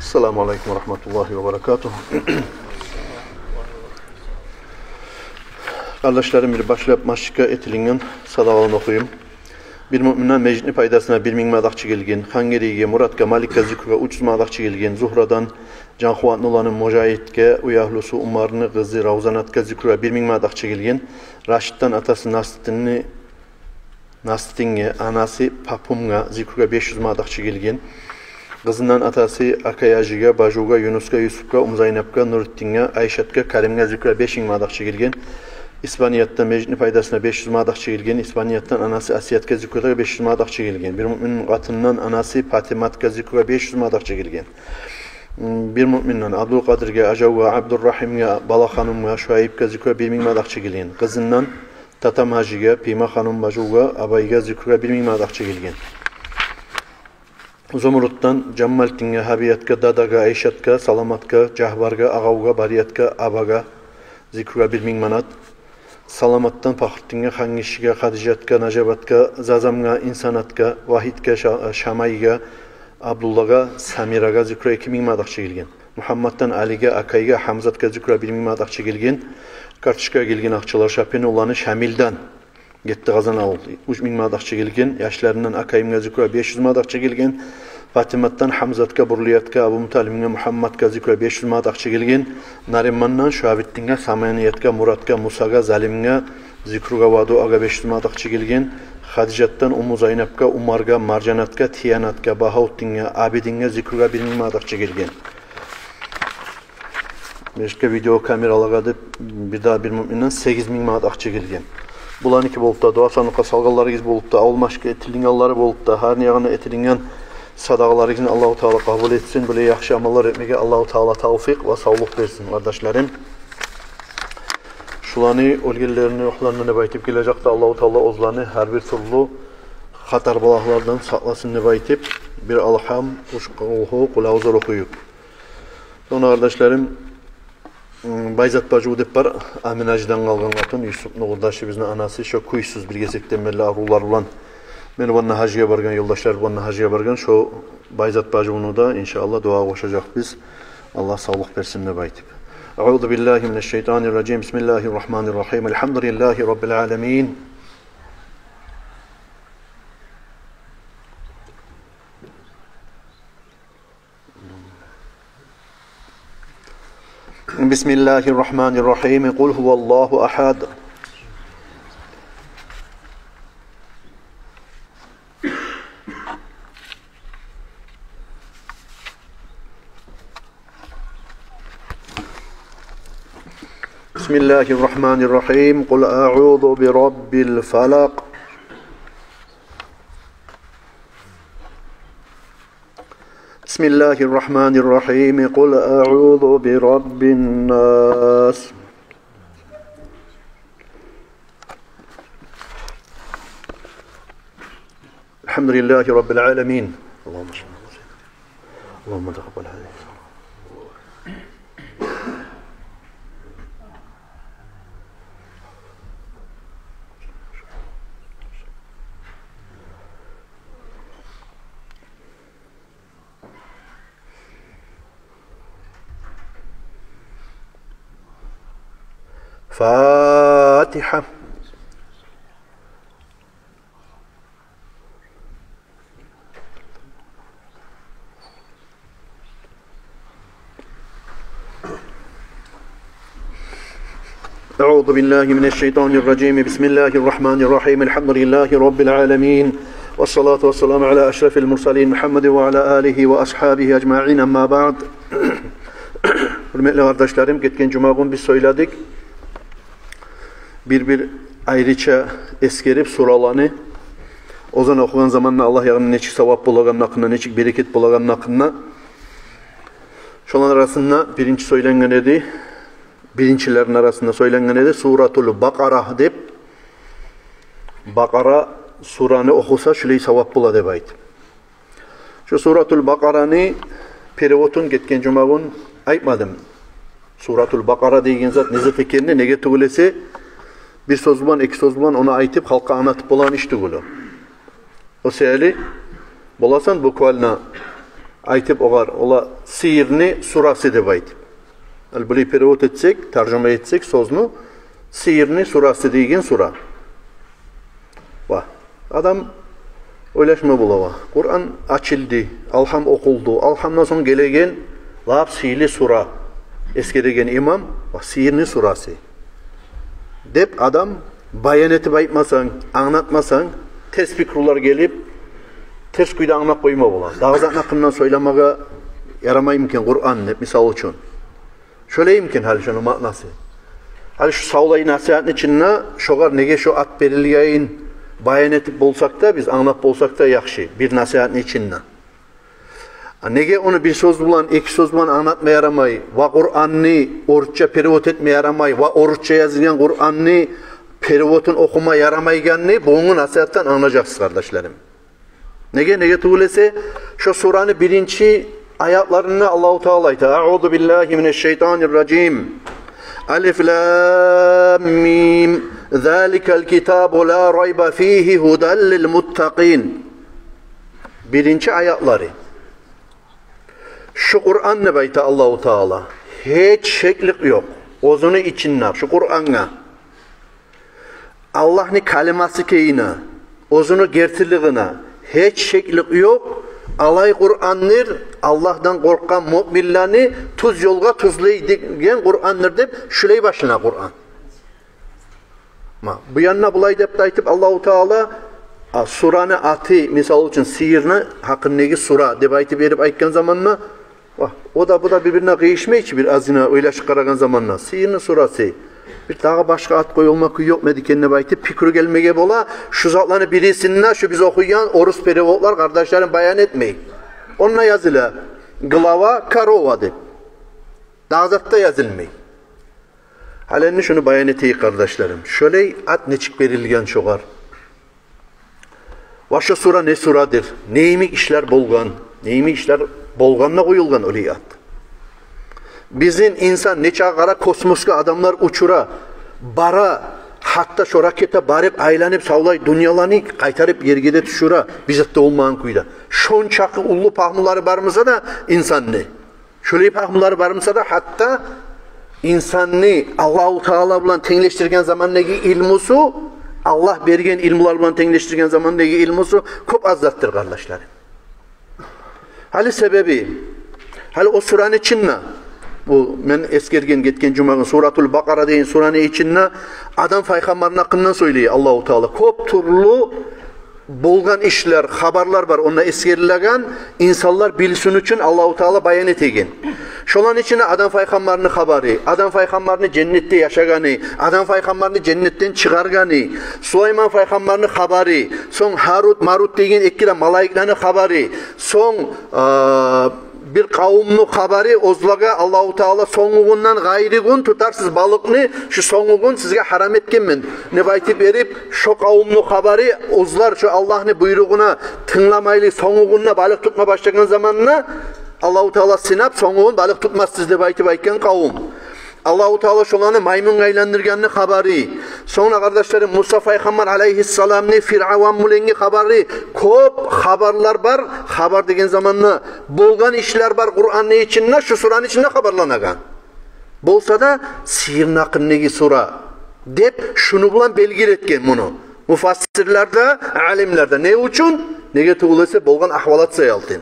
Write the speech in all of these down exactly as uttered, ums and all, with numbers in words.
Ассаламу алейкум ва рагьматуллагьи ва баракатугь. Къардашларым, бир башлап межитге этилинген садагъаланы охуюм. Бир муъминден межитни пайдасына бир минг манат акъча гелген, Хангерейге, Муратгъа, Маликге зикругъа уьч юз манат акъча гелген, Зугьрадан Жанхуватны уланы Мужагьитге, уьягьлюсю Умарны къызы Равзанатгъа зикругъа бир минг манат акъча гелген, Рашитден атасы Насритдинни Насритдинге, анасы Папумгъа зикругъа беш юз манат акъча гелген. Къызындан атасы Акаяжиге, Бажувгъа, Юнусгъа, Юсупгъа, Умзайнапгъа, Нуритдинге, Айшатгъа, Каримге зикругъа беш минг манат акъча гелген. Испаниятдан межитни пайдасына беш юз манат акъча гелген. Испаниятдан анасы Асиятгъа зикругъа беш юз манат акъча гелген. Бир муъминни къатынындан анасы Патиматгъа зикругъа беш юз манат акъча гелген. Бир муъминден Абдулкъадирге, Ажавгъа, Абдуррагьимге, Балаханумгъа, Шуайыпгъа зикругъа бир минг манат акъча гелген. Къызындан Татам-Гьажиге, Пима-Ханум Бажувгъа, Абайгъа зикругъа бир минг манат акъча гелген. Зумрутдан Жаммалтдинге, Гьабиятгъа, Дадагъа, Айшатгъа, Саламатгъа, Жагьбаргъа, Агъавгъа, Бариятгъа, Абагъа зикругъа бир минг манат. Саламатдан Пахрутдинге, Хангишиге, Хадижатгъа, Нажабатгъа, Зазамгъа, Инсанатгъа, Вагьитге, Ша-, Шамайгъа, Абдуллагъа, Самирагъа зикругъа эки минг манат акъча гелген. Мугьамматдан Алиге, Акайгъа, Гьамзатгъа зикругъа бир минг манат акъча гелген. Карточкагъа гелген акъчалар: Шапени уланы Шамилден, гетти Къазанавул, уьч минг манат акъча гелген. Яшларындан Акайымгъа зикругъа беш юз манат акъча гелген. Патиматдан Гьамзатгъа, Бурлиятгъа, Абумуталимге, Мугьамматгъа зикругъа беш юз манат акъча гелген. Наримандан Шуабитдинге, Саманиятгъа, Муратгъа, Мусагъа, Залимге зикругъа ва дуагъа беш юз манат акъча гелген. Хадижатдан Умму Зайнапгъа, Умаргъа, Маржанатгъа, Тиянатгъа, Багьавутдинге, Абидинге зикругъа бир минг манат акъча гелген. Межитге видеокамералагъа деп бир дагъы бир муъминден сегиз минг манат акъча гелген. Буланыки болуп да, дуа сандыкъгъа салгъанларыгъыз болуп да, авул межитге этилингенлери болуп да, гьар не ягъына этилинген садагъаларыгъызны Аллагьу Таала къабул этсин. Булай яхшы амаллар этмеге Аллагьу Таала тавфикъ ва савлукъ берсин, къардашларым. Шуланы, оьлгенлени ругьларына деп айтып, гележекде Аллагьу Таала оьзлени гьар бир тюрлю хатар-балагьлардан сакъласын деп айтып, бир Алгьам, уьч Къулгьу, Къул аузу охуюп. Сонг, къардашларым, Байзат Бажув деп бар, Амина-гьажиден къалгъан къатын, Юсупну къурдашыбызны анасы, шо кюйсюз, бир гесекден берли аврувлар булан. Мени булан гьажгъа баргъан, ёлдашлар булан гьажгъа баргъан, шо Байзат Бажувну да, иншааллагь, дуагъа къошажакъбыз. Аллагь савлукъ берсин деп айтып. أعوذ بالله من الشيطان الرجيم. بسم الله الرحمن الرحيم. الحمد لله رب العالمين. بسم الله الرحمن الرحيم. قل هو الله أحد. بسم الله الرحمن الرحيم. قل أعوذ برب الفلق. بسم الله الرحمن الرحيم. قل أعوذ برب الناس. الحمد لله رب العالمين. اللهم صل على سيدنا، اللهم تقبل هذه. فاتحة. أعوذ بالله من الشيطان الرجيم. بسم الله الرحمن الرحيم. الحمد لله رب العالمين. والصلاة والسلام على أشرف المرسلين محمد وعلى آله وأصحابه أجمعين. أما بعد. Гьюрметли къардашларым, гетген жумагюн биз сёйледик бир-бир айрыча эсгерип сураланы, озан охугъан заманда Аллагь ягъындан нечик савап болагъанны гьакъында, нечик берекет болагъанны гьакъында. Шоланы арасында биринчи сёйленген эди, биринчилерини арасында сёйленген эди Суратул Бакъара деп. Бакъара сураны охуса, шулай савап бола деп айтып. Шо Суратул Бакъараны переводун гетген жумагюн айтмадым. Суратул Бакъара деген зат не зат экенни, неге тюгюл эсе, бир сёз булан, эки сёз булан ону айтып, халкъгъа англатып болагъан иш тюгюл о. О саялы боласан буквально айтып огъар, ола сыйырны сурасы деп айтып. Ал булай перевод этсек, таржума этсек сёзню, сыйырны сурасы деген сура. Ва адам ойлашма бола, ва Къуран ачылды, Алгьам окъулду, Алгьамдан сонг гелеген лап сыйлы сура, эсгереген имам, ва сыйырны сурасы деп адам баян этип айтмасанг, англатмасанг, терс пикрулар гелип, терс кюйде англап къойма бола. Дагъы затны гьакъындан сёйлемеге ярамаймы экен Къуран деп, мисал учун. Шолаймы экен гьали шону маънасы? Гьали шу савлай насигьатны ичинде шогъар неге шо ат берилгенин баян этип болсакъ да, биз англап болсакъ да яхшы бир насигьатны ичинде. А неге ону бир сёз булан, эки сёз булан англатма ярамай, ва Къуранны орусча перевод этме ярамай, ва орусча язылгъан Къуранны переводун охума ярамайгъанны бугюнгю насигьатдан англажакъсыз, къардашларым. Неге, неге тюгюл эсе, шо сураны биринчи аятларында Аллагьу Таала айта: «Аъузу биллагьи минаш-шайтанир-ражим. Алиф лам мим. Заликал китабу ла райба фигьи гьудан лил-муттакъин». Биринчи аятлары. Шу Къуран, деп айта Аллагьу Таала, гьеч шеклик ёкъ оьзюню ичинде, шу Къурангъа, Аллагьны калимасы экенине, оьзюню гертилигине гьеч шеклик ёкъ. Алай Къурандыр, Аллагьдан къоркъгъан муъминлени тюз ёлгъа тюзлейдиген Къурандыр деп, шулай башлана Къуран. Ма, бу янда булай деп де айтып Аллагьу Таала, а, сураны аты, мисал учун, сыйырны гьакъындагъы сура деп айтып берип айтгъан заманда, ва, о да, бу да бир-бирине къыйышмай чы, бир азгъына ойлашып къарагъан заманда. Сыйырны сурасы. Бир дагъы башгъа ат къоюлма кюй ёкъму эди экен деп айтып пикру гелмеге бола. Шу затланы бирисин де шу биз охуйгъан орус переводлар, къардашларым, баян этмей. Онда языла глава корова деп. Дагъы зат да язылмай. Гьали энди шуну баян этейик, къардашларым. Шолай ат нечик берилген шогъар? Ва шо сура не сурадыр? Не йимик ишлер болгъан? Не йимик ишлер болгъанда къоюлгъан олай ат? Бизин инсан нечакъы къара космосгъа адамлар учура, бара, гьатта шо ракета барып, айланып, савлай дюньяланы къайтарып ерге де тюшюре, бир зат да болмагъан кюйде. Шончакъы уллу пагьмулары бар буса да инсанны, шолай пагьмулары бар буса да, гьатта инсанны Аллагьу Таала булан тенглешдирген замандагъы илмусу, Аллагь берген илмулар булан тенглешдирген замандагъы илмусу кёп аз затдыр, къардашларым. Гьали себеби, гьали о сураны ичинде, бу мен эсгерген гетген жума гюн Суратул Бакъара деген сураны ичинде Адам пайхаммарны гьакъындан сёйлей Аллагьу Таала. Кёп тюрлю болгъан ишлер, хабарлар бар, онда эсгерилеген, инсанлар билсин учун Аллагьу Таала баян этеген. Шоланы ичинде Адам пайхаммарны хабары, Адам пайхаммарны женнетде яшагъаны, Адам пайхаммарны женнетден чыгъаргъаны, Сулайман пайхаммарны хабары, сонг Гьарут, Марут деген эки де малайиклени хабары, сонг, а, бир къавумну хабары, оьзлеге Аллагьу Таала сонгугюнден къайры гюн тутарсыз балыкъны, шу сонгугюн сизге гьарам этгенмен деп айтып берип, шо къавумну хабары, оьзлер шо Аллагьны буйругъуна тынгламайлы, сонгугюнде балыкъ тутма башлагъан заманда Аллагьу Таала сынап, сонгугюн балыкъ тутмассыз деп айтып айтгъан къавум. Аллагьу Таала шоланы маймунгъа айландыргъанны хабары. Сонг да, къардашларым, Муса пайхаммар алайгьиссаламны Фиръаван булангъы хабары. Кёп хабарлар бар. Хабар деген заманда болгъан ишлер бар Къуранны ичинде, шу сураны ичинде хабарланагъан. Болса да, сыйырны гьакъындагъы сура деп шуну булан белгили этген муну муфассирлер де, алимлер де. Не учун? Неге тюгюл эсе, болгъан агьвалат саялтын.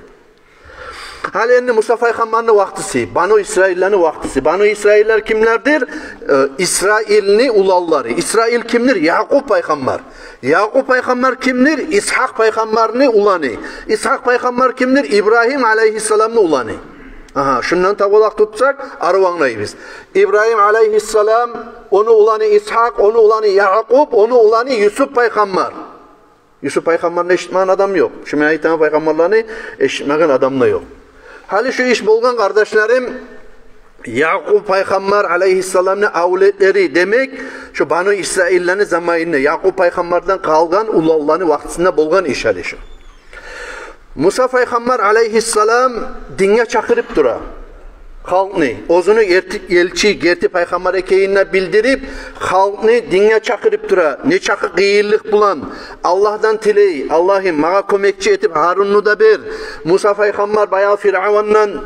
Гьали энди Муса пайхаммарны вакътиси, Бану Исраиллени вакътиси. Бану Исраиллер кимлердир? Э, Исраилни уланлары. Исраил кимдир? Якъуб пайхаммар. Якъуб пайхаммар кимдир? Исгьакъ пайхаммарны уланы. Исгьакъ пайхаммар кимдир? Ибрагьим алайгьиссаламны уланы. Агьа, шундан табалакъ тутсакъ, арив англайбыз. Ибрагьим алайгьиссалам, ону уланы Исгьакъ, ону уланы Якъуб, ону уланы Юсуп пайхаммар. Юсуп пайхаммарны эшитмеген адам ёкъ. Шу мен айтагъан пайхаммарланы эшитмеген адам да ёкъ. Гьали шу иш болгъан, къардашларым, Якъуб пайхаммар алайгьиссаламны авлетлери, демек, шу Бану Исраиллени заманында Якъуб пайхаммардан къалгъан уланланы вакътисинде болгъан иш гьали шу. Муса пайхаммар алайгьиссалам динге чакъырып тура. Халкъны, оьзюню эрти-, элчи, герти пайхаммар экенин билдирип, халкъны динге чакъырып тура. Нечакъы къыйынлыкъ булан Аллагьдан тилей: «Аллагьым, магъа кёмекчи этип Гьарунну да бер». Муса пайхаммар баягъы Фиръавндан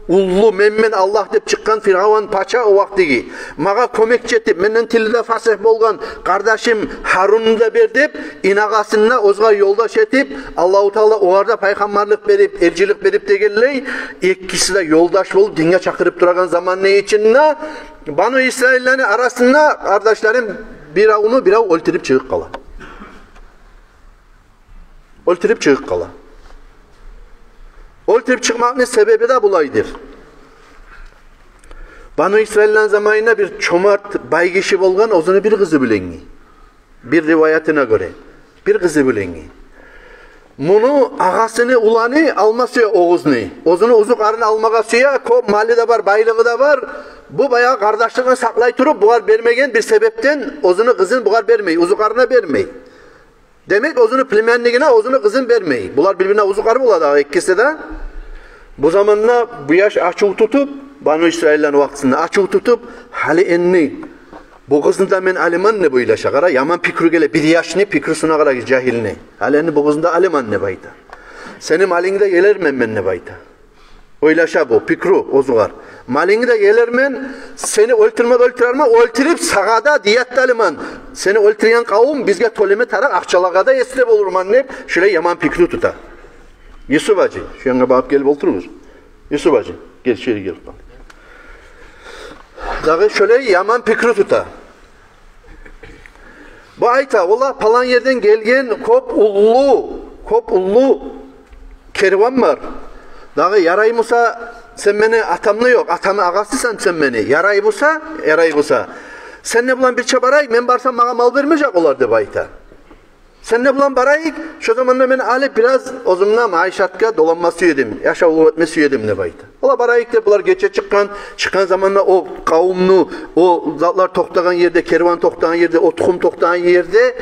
уллу, «Мен, мен Аллагь» деп чыкъгъан Фиръавн пача о вакътиги. «Магъа кёмекчи этип, менден тили де фасигь болгъан къардашым Гьарунну да бер», — деп, инагъасын да оьзюне ёлдаш этип, Аллагьу Таала огъар да пайхаммарлыкъ берип, элчилик берип дегенлей, экиси де ёлдаш болуп динге чакъырып турагъан заманны ичинде Бану Исраилланы арасында, къардашларым, биревню бирев оьлтюрюп чыгъып къала. Оьлтюрюп чыгъып къала. Оьлтюрюп чыкъмакъны себеби де булайдыр. Бану Исраилланы заманында бир чомарт бай гиши болгъан оьзюню бир къызы булангъы. Бир риваятына гёре, бир къызы булангъы. Муну агъасыны уланы алма сюе о къызны. Оьзюню узукъарын алмагъа сюе, кёп малы да бар, байлыгъы да бар. Бу баягъы къардашлыгъын сакълай туруп, бугъар бермеген бир себепден оьзюню къызын бугъар бермей, узукъарына бермей. Демек, оьзюню племяннигине оьзюню къызын бермей. Булар бир-бирине узукъар бола дагъы экиси де. Бу заманда бу яш ачув тутуп, Бану Исраилланы вакътисинде ачув тутуп, гьали энни бу къызны да мен аламан деп ойлаша. Къара, яман пикру геле, бир яшны пикрусуна къара, жагьилни. Гьали энни бу къызны да аламан деп айта. Сени малынгны да елермен мен деп айта. Ойлаша бу, пикру оьзюгер. Малынгны да елермен, сени оьлтюрме де оьлтюрермен, оьлтюрюп сагъа да дият да алырман. Сени оьлтюрген къавум бизге тёлеме тарыкъ акъчалагъа да ес де болурман деп, шолай яман пикру тута. Юсуп гьажи, шу янгъа багъып гелип олтуругъуз. Юсуп гьажи, гел, шери гелип къал. Дагъы шолай яман пикру тута. Бу айта: «Валлагь, палан ерден гелген кёп уллу, кёп уллу керван бар. Дагъы ярай буса, сен мени атамны, ёкъ, атамны агъасысан сен мени. Ярай буса, ярай буса, сени булан бирче барайыкъ, мен барсам, магъа мал бермежек олар», — деп айта. «Сени булан барайыкъ, шо заманда мен алып бираз оьзюмню маишатгъа доланма сюедим, яшавлукъ этме сюедим», — деп айта. Олар барайыкъ деп, булар гече чыкъгъан. Чыкъгъан заманда о къавумну, о затлар токътагъан ерде, керван токътагъан ерде, о тухум токътагъан ерде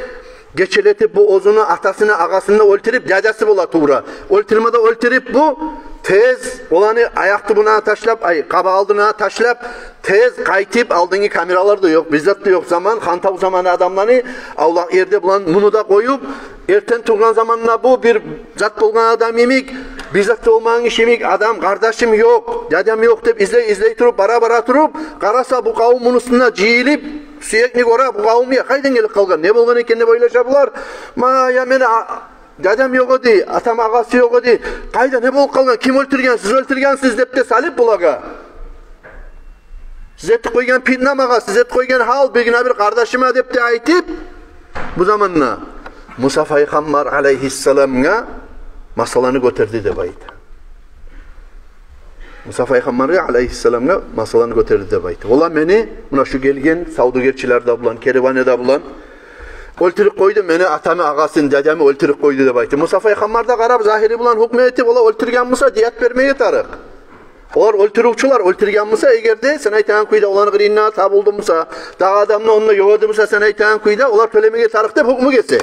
гечелетип, бу оьзюню атасыны, агъасыны оьлтюрюп, дядясы бола тувра. Оьлтюрме де оьлтюрюп, бу тез оланы аякъ тюбюне ташлап, ай, къабакъ алдына ташлап, тез къайтып, алдынгъы камералар да ёкъ, бир зат да ёкъ заман, хантав заманы адамланы, авлакъ ерде булан муну да къоюп, эртен тургъан заманда бу бир зат болгъан адам йимик, бир зат да болмагъан гиши йимик, адам, къардашым ёкъ, дядям ёкъ деп излей, излей туруп, бара, бара туруп, къараса, бу къавум муну уьстюне жыйылып, сюекни гёре, бу къавум: «Я, къайдан гелип къалгъан, не болгъан экен?» — деп ойлаша булар. «Ма, я мени а-, дядям ёкъ эди, атам агъасы ёкъ эди. Къайда, не болуп къалгъан, ким оьлтюрген, сиз оьлтюргенсиз», — деп де салып булагъа. «Сиз этип къойгъан питна магъа, сиз этип къойгъан гьал биргине бир къардашыма», — деп де айтып, бу заманда Муса пайхаммар алайгьиссаламгъа масъаланы гётерди деп айта. Муса пайхаммаргъа алайгьиссаламгъа масъаланы гётерди деп айта. «Валлагь, мени муна шу гелген савдюгерчилер де булан, керваны да булан оьлтюрюп къойду мени атамны агъасын, дядямны оьлтюрюп къойду», — деп айта. Муса пайхаммар да къарап, загьири булан гьукму этип: «Олар оьлтюрген буса, дият бермеге тарыкъ. Олар оьлтюрювчюлер, оьлтюрген буса, эгер де сен айтагъан кюйде оланы къырыйында табулду буса, дагъы адамны онда ёгъ эди буса, сен айтагъан кюйде, олар тёлемеге тарыкъ», — деп гьукму гете.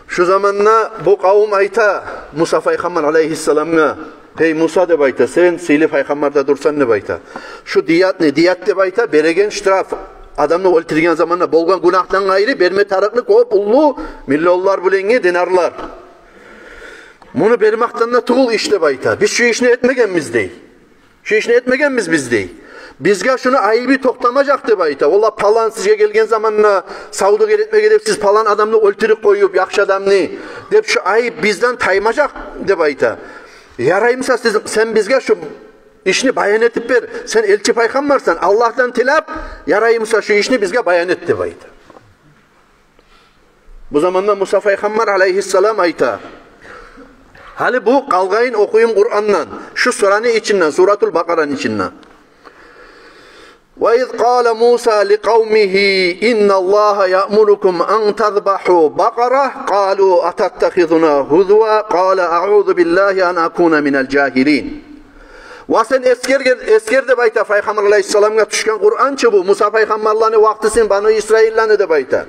Шу заманда бу къавум айта Муса пайхаммар алайгьиссаламгъа: «Гьей Муса, — деп айта, — сен сыйлы пайхаммар да дюрсен, — деп айта, — шу диятны, дият деп айта, береген штраф, адамны оьлтюрген заманда болгъан гюнагьдан къайры берме тарыкълы кёп уллу миллионлар булангъы динарлар. Муну бермакъдан да тюгюл иш, — деп айта, — биз шу ишни этмегенбиз, — дей. — Шу ишни этмегенбиз биз, — дей. — Бизге шуну айыбы токътамажакъ, — деп айта. — Валлагь, палан сизге гелген заманда савдюгер этмеге деп сиз палан адамны оьлтюрюп къоюп, яхшы адамны, деп, шу айып бизден таймажакъ, — деп айта. — Ярай буса, сиз, сен бизге шу ишни баян этип бер. Сен элчи пайхаммарсан, Аллагьдан тилеп, ярай буса, шу ишни бизге баян эт», — деп айта. Бу заманда Муса пайхаммар алайгьиссалам айта. Гьали бу къалгъанын охуюм Къурандан, шу сураны ичинден, Суратул Бакъараны ичинден. «وإذ قال موسى لقومه إن الله يأمركم أن تذبحوا بقرة قالوا أتتخذنا هزوا قال أعوذ بالله أن أكون من الجاهلين». Ва сен эсгер, эсгер деп айта, пайхаммар алайгьиссаламгъа тюшген Къуран чы бу, Муса пайхаммарланы вакътисин, Бану Исраилланы деп айта.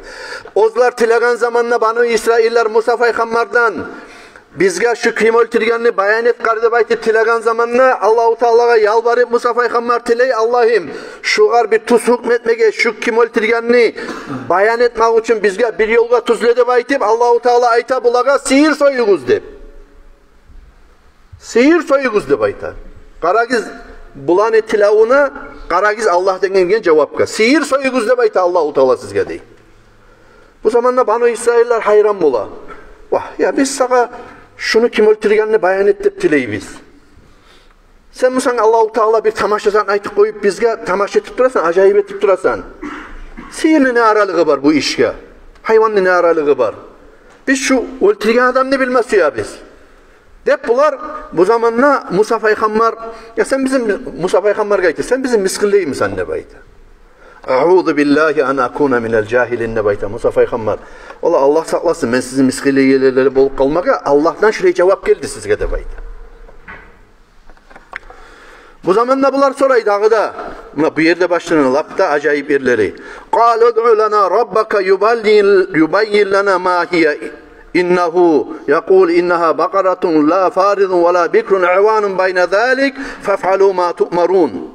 Оьзлер тилеген заманда Бану Исраиллар Муса пайхаммардан: Бизге шу ким оьлтюргенни баян эт къара деп айтып тилеген заманда, Аллагьу Таалагъа ялбарып Муса пайхаммар тилей: «Аллагьым, шугъар бир тюз гьукму этмеге, шу ким оьлтюргенни баян этмек учун бизге бир ёлгъа тюзле», — деп айтып, Аллагьу Таала айта булагъа: «Сыйыр союгъуз», — деп. «Сыйыр союгъуз», — деп айта. Къарагъыз, буланы тилевюне къарагъыз, Аллагьдан гелген жавапгъа. «Сыйыр союгъуз», — деп айта Аллагьу Таала сизге, дей. Бу заманда Бану Исраиллер гьайран бола. «Вагь, я биз сагъа шуну ким оьлтюргенни баян эт деп тилейбиз. Сен бусанг Аллагьу Таала бир тамаша зат айтып къоюп, бизге тамаша этип турасан, ажайып этип турасан. Сыйырны не аралыгъы бар бу ишге? Гьайванны не аралыгъы бар? Биз шу оьлтюрген адамны билме сюебиз», — деп булар. Бу заманда Муса пайхаммар, я сен бизин, Муса пайхаммаргъа айта: «Сен бизин мысгъыллаймысан?» — деп айта. «Аъузу биллагьи ан акуна минал жагьилин», — деп айта Муса пайхаммар. «Валлагь, Аллагь сакъласын, мен сизин мысгъыллайгъанлардан болуп къалмагъа, Аллагьдан шулай жавап гелди сизге», — деп айта. Бу заманда булар сорай дагъы да. Муна бу ерде башлана лап да ажайып ерлери. «Къалу удъу лана раббака юбаййин, юбаййин лана ма гьия. Иннагьу якъулу иннагьа бакъаратун ла фаризун ва ла бикрун аванун байна залик, фафъалу ма туъмарун».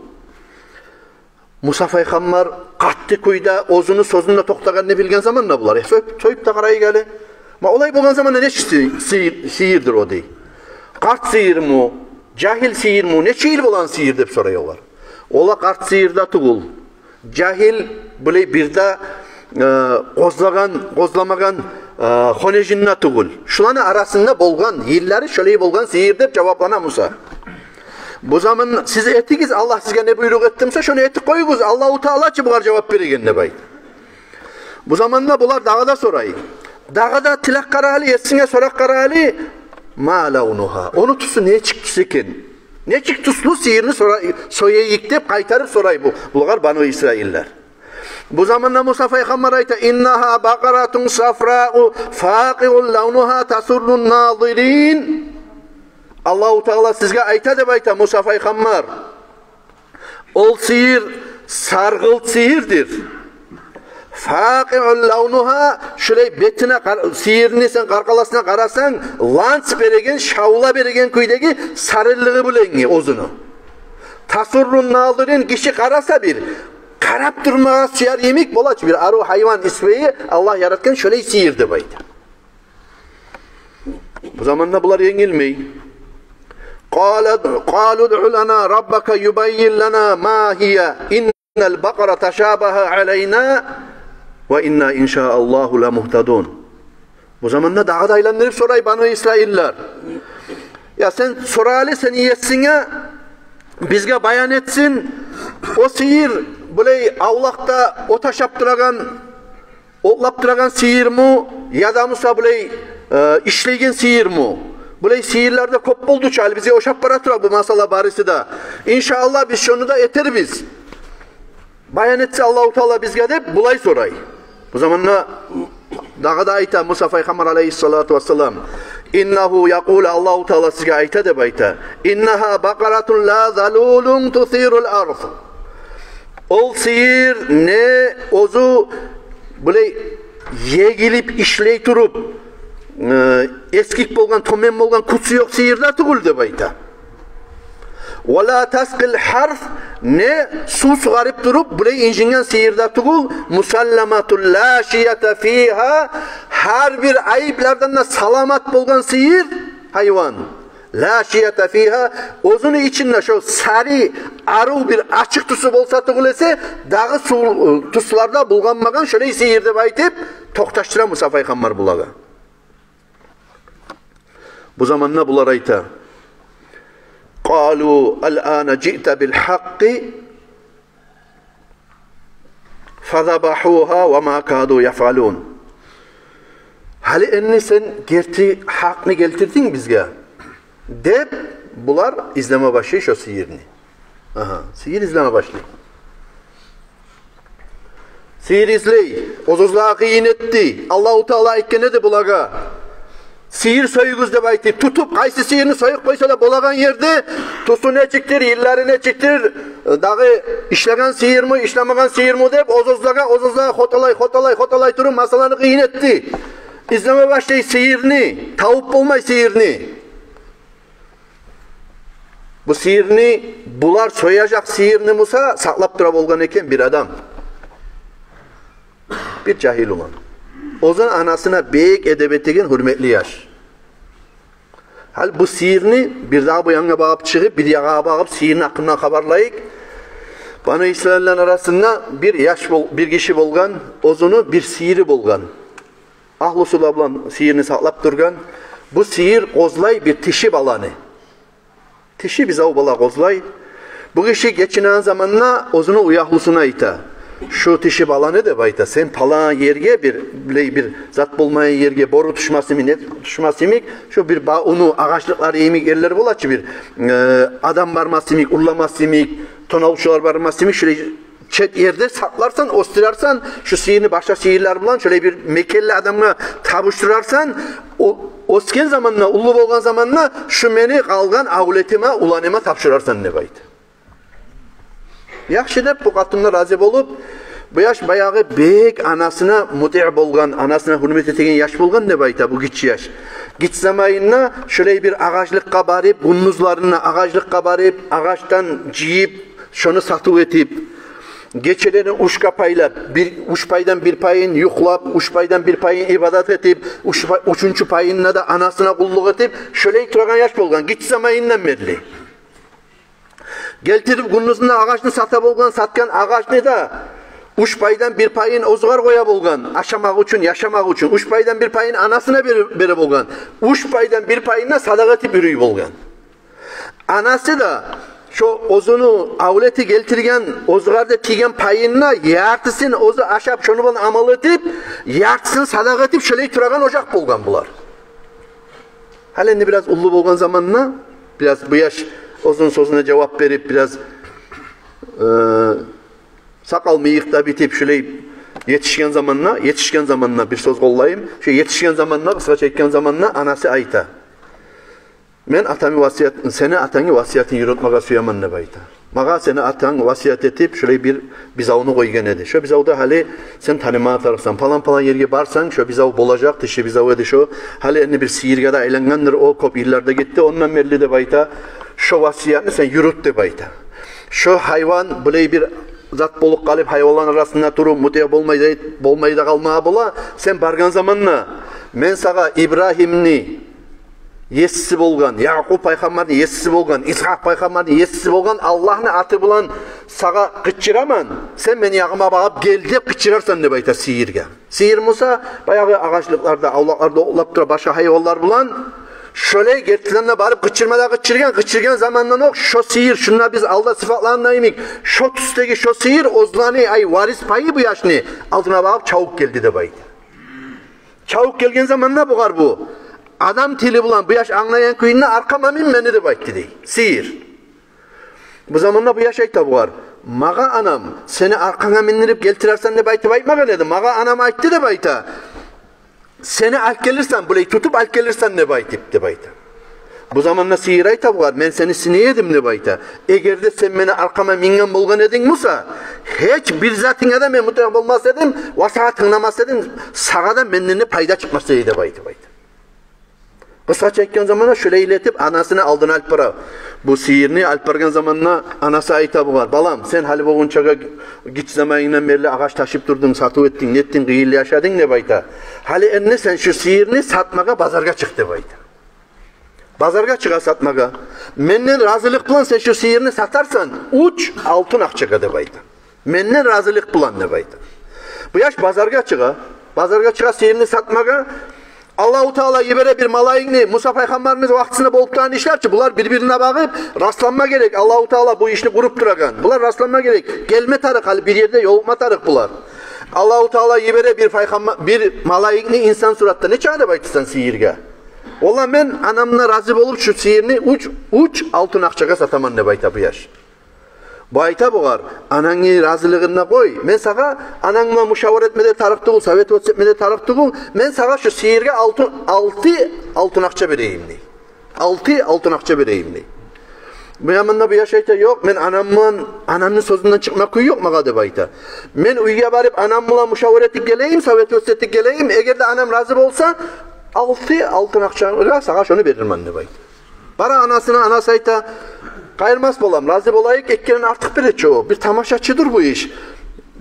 Муса пайхаммар къатты кюйде оьзюню сёзюнде токътагъанны билген заманда булар: «Э, союп, союп да къарайыкъ гьали. Ма олай болгъан заманда нечик сы-, сыйыр, сыйырдыр о?» — дей. «Къарт сыйырмы, жагьил сыйырмы, нече йыл болгъан сыйыр?» — деп сорай олар. Ола къарт сыйыр да тюгюл, жагьил, булай бир де, э, къозлагъан, къозламагъан, э, хонежин де тюгюл. Шуланы арасында болгъан, йыллары шолай болгъан сыйыр деп жаваплана Муса. Бу заман сиз этигиз, Аллагь сизге не буйрукъ этди буса, шону этип къоюгъуз. Аллагьу Таала чы бугъар жавап береген деп айт. Бу заманда булар дагъы да сорай. Дагъы да тилеп къара гьали, есинге сорап къара гьали. Ма лавнугьа. Ону тюсю нечик тюс экен? Нечик тюслю сыйырны сора-, сояйыкъ деп къайтарып сорай бу, булагъар Бану Исраиллер. Бу заманда Муса пайхаммар айта: «Иннагьа бакъаратун сафрау факъиун лавнугьа тасуррун назирин». Аллагьу Таала сизге айта деп айта Муса пайхаммар. Ол сыйыр саргъылт сыйырдыр. Факъиун лавнугьа, шулай бетине къар-, сыйырны сен къаркъарасына къарасанг, ланс береген, шавла береген кюйдеги сарылыгъы булангъы оьзюню. Тасуррун назирин, гиши къараса бир, къарап турмагъа сюер йимик бола чы бир арив гьайван исбайы Аллагь яратгъан шолай сыйыр деп айта. Бу заманда булар енгилмей. Къала, къалу удъу лана раббака юбаййин лана ма гьия, иннал бакъара ташабагьа алайна ва инна иншааллагьу ламугьтадун. Бу заманда дагъы да айландырып сорай Бану Исраиллер. Я сен сора гьали сени есинге, бизге баян этсин. О сыйыр булай авлакъда от ашап турагъан, отлап турагъан сыйырмы, яда буса булай, э, ишлейген сыйырмы? Булай сыйырлар да кёп болду чу гьали, бизге ошап бара тура бу масъала барысы да. Иншааллагь, биз шону да этербиз, баян этсе Аллагьу Таала бизге деп, булай сорай. Бу заманда дагъы да айта Муса пайхаммар алайгьиссалату вассалам: «Иннагьу якъулу», Аллагьу Таала сизге айта деп айта: «Иннагьа бакъаратун ла залулун тусирул арз». Ол сыйыр не оьзю булай егилип ишлей туруп, э, эсгик болгъан, тёмен болгъан, кюсю ёкъ сыйыр да тюгюл деп айта. «Ва ла таскъил гьарс», не сув сугъарып туруп булай инжинген сыйыр да тюгюл. «Мусалламатун ла шията фигьа», гьар бир айыплардан да саламат болгъан сыйыр, гьайван. «Ла шията фигьа», оьзюню ичинде шо сари, арив бир ачыкъ тюсю болса тюгюл эсе, дагъы сув, э, тюслерде булгъанмагъан шолай сыйыр деп айтып токъташдыра Муса пайхаммар булагъа. Бу заманда булар айта: «Къалу алана жиъта бил гьакъкъи фазабагьугьа ва ма каду яфъалун». Гьали энни сен герти гьакъны гелтирдинг бизге деп, булар излеме башлай шо сыйырны. Агьа, сыйыр излеме башлай. Сыйыр излей. Оьз-оьзлеге къыйын этди. Аллагьу Таала айтгъан эди булагъа: «Сыйыр союгъуз», — деп айтып, тутуп, къайсы сыйырны союп къойса да болагъан ерде, тюсю нечикдир, йыллары нечикдир, дагъы ишлеген сыйырмы, ишлемеген сыйырмы деп, оьз-оьзлеге, оьз-оьзлеге хоталай, хоталай, хоталай туруп, масъаланы къыйын этди. Излеме башлай сыйырны, тавуп болмай сыйырны. Бу сыйырны, булар сояжакъ сыйырны буса, сакълап тура болгъан экен бир адам. Бир жагьил улан. Оьзюн анасына бек эдеп этеген гьюрметли яш. Гьали бу сыйырны бир дагъы бу янгъа багъып чыгъып, бир ягъагъа багъып, сыйырны гьакъындан хабарлайыкъ. Бану Исраиллени арасында бир яш бол-, бир гиши болгъан, оьзюню бир сыйыры болгъан. Агьлюсю булан сыйырны сакълап тургъан. Бу сыйыр къозлай бир тиши баланы. Тиши бузав бала къозлай. Бу гиши гечинеген заманда оьзюню уьягьлюсюне айта: «Шу тиши баланы, — деп айта, — сен палан ерге, бир, билей, бир зат болмайгъан ерге, бору тюшмес йимик, не тюшмес йимик, шу бир бавну агъачлыкълары йимик ерлер бола чы, бир, э, адам бармас йимик, урламас йимик, тонавчулар бармас йимик, шулай чет ерде сакъларсан, оьсдюрерсен, шу сыйырны башгъа сыйырлар булан, шолай бир мекенли адамгъа тапшурарсан, о, оьсген заманда, уллу болгъан заманда шу мени къалгъан авлетиме, уланыма тапшурарсан», — деп айта. «Яхшы», — деп, бу къатын да рази болуп, бу яш баягъы бек анасына мутиъ болгъан, анасына гьюрмет этеген яш болгъан деп айта, бу гиччи яш. Гиччи заманында шолай бир агъачлыкъгъа барып, гюндюзлеринде агъачлыкъгъа барып, агъачдан жыйып, шону сатыв этип, гечелени уьчге пайлап, бир, уьч пайдан бир пайын юхлап, уьч пайдан бир пайын ибадат этип, уьч пай-, уьчюнчю пайында да анасына къуллукъ этип, шолай турагъан яш болгъан, гиччи заманындан берли. Гелтирип гюндюзюнде агъачны сата болгъан, сатгъан агъачны да уьч пайдан бир пайын оьзюгер къоя болгъан, ашамакъ учун, яшамакъ учун. Уьч пайдан бир пайын анасына бере, бере болгъан. Уьч пайдан бир пайын да садагъа этип юрюй болгъан. Анасы да шо оьзюню авлети гелтирген, оьзюгер де тийген пайын да яртысын оьзю ашап, шону булан амал этип, яртысын садагъа этип, шолай турагъан ожакъ болгъан булар. Гьали энди бираз уллу болгъан заманда, бираз бу яш оьзюню сёзюне жавап берип, бираз, э, сакъал-мыйыкъ да битип, шолай етишген заманда, етишген заманда, бир сёз къоллайым, шо етишген заманда, къысгъача айтгъан заманда анасы айта: «Мен атамны васият-, сени атангны васиятын юрютмеге сюемен», — деп айта. «Магъа сени атанг васият этип, шолай бир бузавну къойгъан эди. Шо бузавда гьали сен таныма тарыкъсан. Палан-палан ерге барсанг, шо бузав болажакъ, тиши бузав эди шо. Гьали энди бир сыйыргъа да айлангъандыр, о кёп йыллар да гетди ондан берли, — деп айта. — Шо васиятны сен юрют», — деп айта. «Шо гьайван булай бир зат болуп къалып, гьайванланы арасында туруп, мутиъ болмай да, болмай да къалмагъа бола. Сен баргъан заманда мен сагъа Ибрагьимни есиси болгъан, Якъуб пайхаммарны есиси болгъан, Исгьакъ пайхаммарны есиси болгъан Аллагьны аты булан сагъа къычыраман, сен мени ягъыма багъып гел», — деп къычырарсан деп айта сыйыргъа. Сыйыр буса баягъы агъачлыкъларда, авлакъларда отлап тура башгъа гьайванлар булан. Шолай гертиден де барып къычырма да къычыргъан, къычыргъан замандан окъ шо сыйыр, шунда биз алда сыфатланагъан йимик, шо тюсдеги шо сыйыр оьзлени, ай, варис пайы бу яшны алдына багъып чабып гелди деп айта. Чабып гелген заманда бугъар бу адам тили булан, бу яш англайгъан кюйде: «Аркъама мин мени», — деп айтды дей сыйыр. Бу заманда бу яш айта бугъар: «Магъа анам, сени аркъанга миндирип гелтирерсен деп айтып айтмагъан эди. Магъа анам айтды, — деп айта, — сени алып гелирсен, булай тутуп алып гелирсен деп айтып», — деп айта. Бу заманда сыйыр айта бугъар: «Мен сени сынай эдим, — деп айта. — Эгер де сен мени аркъама минген болгъан эдинг буса, гьеч бир затынга да мен мутиъ болмас эдим, ва сагъа тынгламас эдим, сагъа да менден де пайда чыкъмас эди», — деп айтып айта. Къысгъача айтгъан заманда шолай этип анасыны алдына алып бара. Бу сыйырны алып баргъан заманда анасы айта бугъар: «Балам, сен гьали болгъунчагъа гиччи заманынгдан берли агъач ташып турдунг, сатыв этдинг, нетдинг, къыйынлы яшадынг, — деп айта. — Гьали энди сен шу сыйырны сатмагъа базаргъа чыкъ, — деп айта. — Базаргъа чыгъа сатмагъа. Менден разилик булан сен шу сыйырны сатарсан уьч алтын акъчагъа, — деп айта. — Менден разилик булан», — деп айта. Бу яш базаргъа чыгъа. Базаргъа чыгъа сыйырны сатмагъа. Аллагьу Таала йибере бир малайикни, Муса пайхаммарыбызны вакътисинде болуп турагъан ишлер чи, булар бир-бирине багъып, расланма герек. Аллагьу Таала бу ишни къуруп турагъан. Булар расланма герек. Гелме тарыкъ, гьали бир ерде ёлукъма тарыкъ булар. Аллагьу Таала йибере бир пайхамма-, бир малайикни инсан суратда. «Нечагъа?» — деп айтасан сыйыргъа. «Валлагь, мен анамдан рази болуп, шу сыйырны уьч, уьч алтын акъчагъа сатаман», — деп айта бу яш. Бу айта бугъар: «Анангны разилигин де къой. Мен сагъа, ананг булан мушавара этме де тарыкъ тюгюл, совет этме де тарыкъ тюгюл. Мен сагъа шу сыйыргъа алты, алты алтын акъча берейим», — дей. «Алты алтын акъча берейим», — дей. Бу заманда бу яш айта: «Ёкъ, мен анам булан, анамны сёзюнден чыкъма кюй ёкъ магъа», – деп айта. «Мен уьйге барып, анам булан мушавара этип гелейим, совет гёрсетип гелейим. Эгер де анам рази болса, алты алтын акъчагъа сагъа шону берирмен», – деп айта. Бара анасына, анасы айта: «Къайырмас, балам, рази болайыкъ, эки керен артыкъ бере чи о. Бир тамашачыдыр бу иш.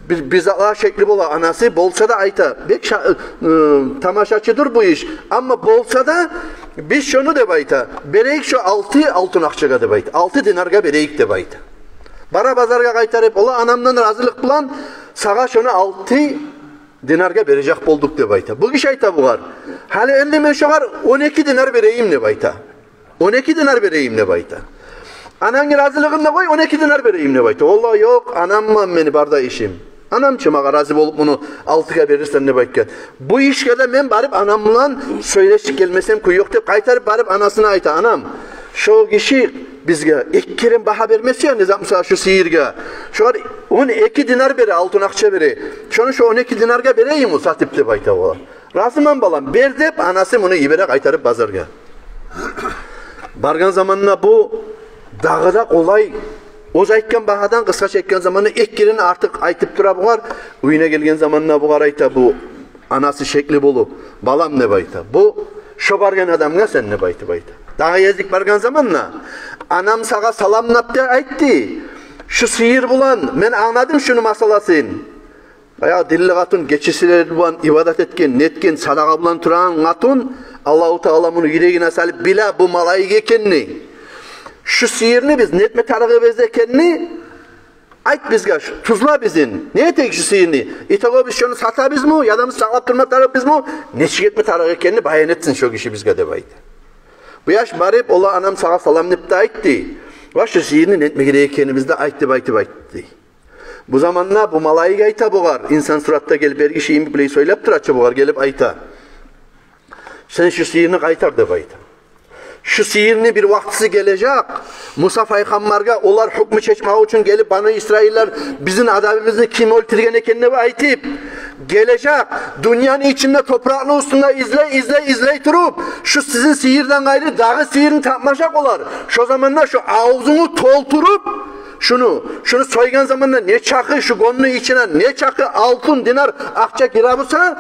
Бир, бир затлагъа шекли бола анасы, болса да», – айта. «Бек ша-, ы, тамашачыдыр бу иш. Амма болса да биз шону, – деп айта, – берейик шо алты алтын акъчагъа», – деп айта. «Алты динаргъа берейик», – деп айта. Бара базаргъа къайтарып: «Ола, анамдан разилик булан сагъа шону алты динаргъа бережек болдукъ», – деп айта. Бу гиши айта бугъар: «Гьали энди мен шогъар он эки динар берейим», – деп айта. «Он эки динар берейим», – деп айта. «Анангны разилигин де къой, он эки динар берейим», – деп айта. «Валлагь, ёкъ, анам булан мени бар да ишим. Анам чы магъа рази болуп муну алтыгъа берирсен деп айтгъан. Бу ишге де мен барып анам булан сёйлешип гелмесем кюй ёкъ», – деп къайтарып барып анасына айта: «Анам, шо гиши бизге эки керен багьа бермесе, яни, зат, мисал, шу сыйыргъа, шогъар он эки динар бере, алтын акъча бере. Шону шо он эки динаргъа берейим о сатып», – деп айта о. «Разимен, балам, бер», – деп анасы муну йибере къайтарып базаргъа. Баргъан заманда бу дагъы да къолай, оьзю айтгъан багьадан, къысгъача айтгъан заманда, эки керен артыкъ айтып тура бугъар. Уьюне гелген заманда бугъар айта бу анасы шекли болуп: «Балам, – деп айта, – бу шо баргъан адамгъа сен, – деп айтып айта, – дагъы гезик баргъан заманда анам сагъа саламлап да айтды. Шу сыйыр булан мен англадым шуну масъаласын. Баягъы динли къатын, гечесилер булан ибадат этген, нетген, садагъа булан турагъан къатын, Аллагьу Таала муну юрегине салып биле бу малайик экенни. Шу сыйырны биз нетме тарыгъыбыз экенни айт бизге, шу, тюзле бизин. Не этейик шу сыйырны? Итого биз шону сатабызмы, яда биз сакълап турма тарыкъбызмы? Нечик этме тарыкъ экенни баян этсин шо гиши бизге», – деп айта. Бу яш барып: «Ола, анам сагъа саламлап да айтды. Ва шу сыйырны нетме герек экенибизни де айтды», – деп айтып айтды. Бу заманда бу малайик айта бугъар, инсан суратда гелип, эр гиши йимик булай сёйлеп тура чы бугъар, гелип айта: «Сен шу сыйырны къайтар, – деп айта. – Шу сыйырны бир вакътиси гележек, Муса пайхаммаргъа олар гьукму чечмек учун гелип, Бану Исраиллер, бизин адамыбызны ким оьлтюрген экен деп айтып гележек. Дюньяны ичинде, топуракъны уьстюнде излей, излей, излей туруп, шу сизин сыйырдан къайры дагъы сыйырны тапмажакъ олар. Шо заманда шу авзунгну толтуруп, шуну, шуну сойгъан заманда нечакъы, шу гённю ичине нечакъы алтын динар акъча гире буса,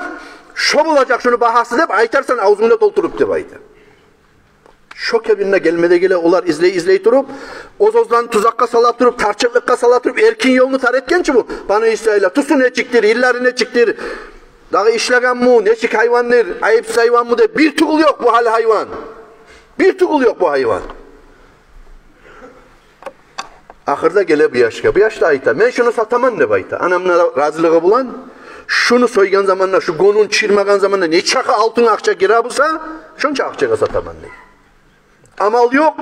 шо болажакъ шуну багьасы деп айтарсан авзунгну толтуруп», – деп айта. Шо кепинде гелме де геле олар, излей, излей туруп, оьз-оьзлени тузакъгъа сала туруп, тарчыкълыкъгъа сала туруп, эркин ёлну тар этген чи бу Бану Исраиллер. Тюсю нечикдир, йыллары нечикдир, дагъы ишлегенми, нечик гьайвандыр, айыпсыз гьайванмы деп. Бир тюгюл ёкъ бу гьали гьайван. Бир тюгюл ёкъ бу гьайван. Ахырда геле бу яшгъа. Бу яш да айта: «Мен шуну сатаман, – деп айта, – анамны разилиги булан. Шуну сойгъан заманда, шу гёнюн чырмагъан заманда нечакъы алтын акъча гире буса, шонча акъчагъа сатаман», – дей. Амал ёкъ.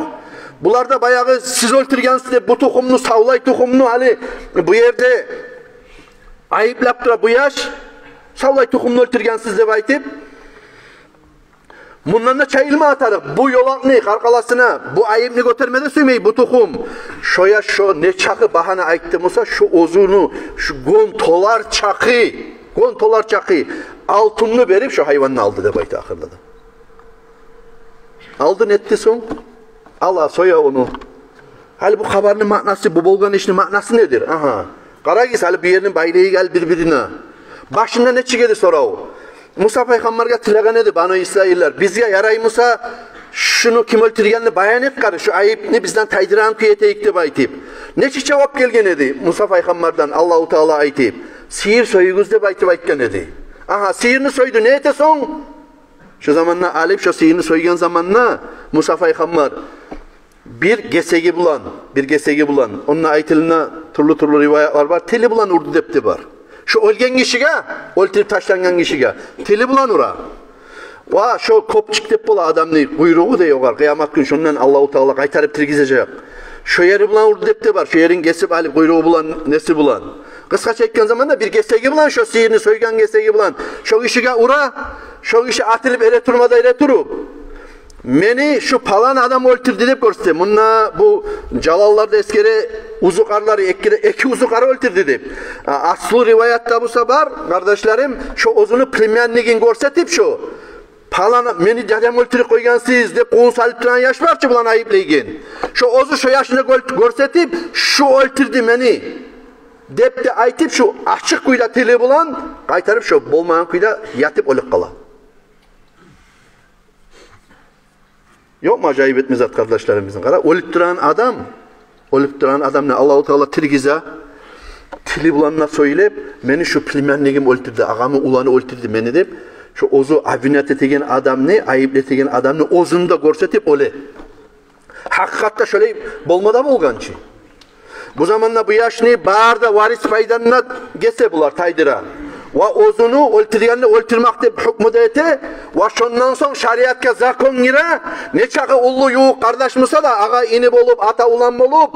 Булар да баягъы сиз оьлтюргенсиз деп бу тухумну, савлай тухумну, гьали бу ерде айыплап тура бу яш. «Савлай тухумну оьлтюргенсиз», – деп айтып, мундан да чайылма тарыкъ. Бу ёлакъны къаркъарасына бу айыпны гётерме де сюймей бу тухум. Шо яш шо нечакъы багьаны айтды буса, шо оьзюню, шо гён толар чакъы, гён толар чакъы алтынны берип, шо гьайванны алды деп айта ахырда да. Алды, нетди сонг? Ала, соя ону. Гьали бу хабарны маънасы, бу болгъан ишни маънасы недир? Агьа. Къарагъыз, гьали бу ерни байлайыкъ гьали бир-бирине. Башында нечик эди сорав? Муса пайхаммаргъа тилеген эди Бану Исраиллер: «Бизге ярай буса, шуну ким оьлтюргенни баян эт къара, шу айыпны бизден тайдырагъан кюй этейик», – деп айтып. Нечик жавап гелген эди Муса пайхаммардан, Аллагьу Таала айтып: «Сыйыр союгъуз», – деп айтып айтгъан эди. Агьа, сыйырны сойду, не эте сонг? Шо заманда алып, шо сыйырны сойгъан заманда Муса пайхаммар бир гесеги булан, бир гесеги булан, онда айтылына тюрлю-тюрлю риваятлар бар, тили булан урду деп де бар. Шо оьлген гишиге, оьлтюрюп ташлангъан гишиге тили булан ура. Ва шо кёпчик деп бола адамны къуйругъу дей огъар, къыямат гюн шондан Аллагьу Таала къайтарып тиргизежек. Шо ери булан урду деп де бар, шо ерин гесип алып, къуйругъу булан, неси булан. Къысгъача айтгъан заманда, бир гесеги булан, шо сыйырны сойгъан гесеги булан шо гишиге ура, шо гиши атылып эре турма да эре туруп, «Мени шу палан адам оьлтюрдю», – деп гёрсете. Мунда бу жалалларда эсгере узукъарлары, эки, эки узукъары оьлтюрдю деп. А, аслу риваятда буса бар, къардашларым, шо оьзюню племяннигин гёрсетип, шо «Палан, мени дядямны оьлтюрюп къойгъансыз», — деп къулун салып турагъан яш бар чы, буланы айыплайгъан. Шо оьзю шо яшны гёл-, гёрсетип, «Шу оьлтюрдю мени», — деп де айтып, шо ачыкъ кюйде тили булан къайтарып, шо болмагъан кюйде ятып оьлюп къала. Ёкъму ажайып этме зат, къардашларым, бизин? Къара, оьлюп турагъан адам, оьлюп турагъан адамны Аллагьу Таала тиргизе, тили булан да сёйлеп: «Мени шу племяннигим оьлтюрдю, агъамны уланы оьлтюрдю мени», — деп, шо оьзю обвинять этеген адамны, айыплы этеген адамны оьзюн де гёрсетип оьле. Гьакъыкъатда шолай болма да болгъан чы. Бу заманда бу яшны бары да варис пайдан да гесе, булар тайдыра. Ва оьзюню оьлтюргенни оьлтюрмек деп гьукму да эте. Ва шондан сонг шариатгъа закон гире. Нечакъы уллу ювукъ къардаш буса да, агъа-ини болуп, ата-улан болуп,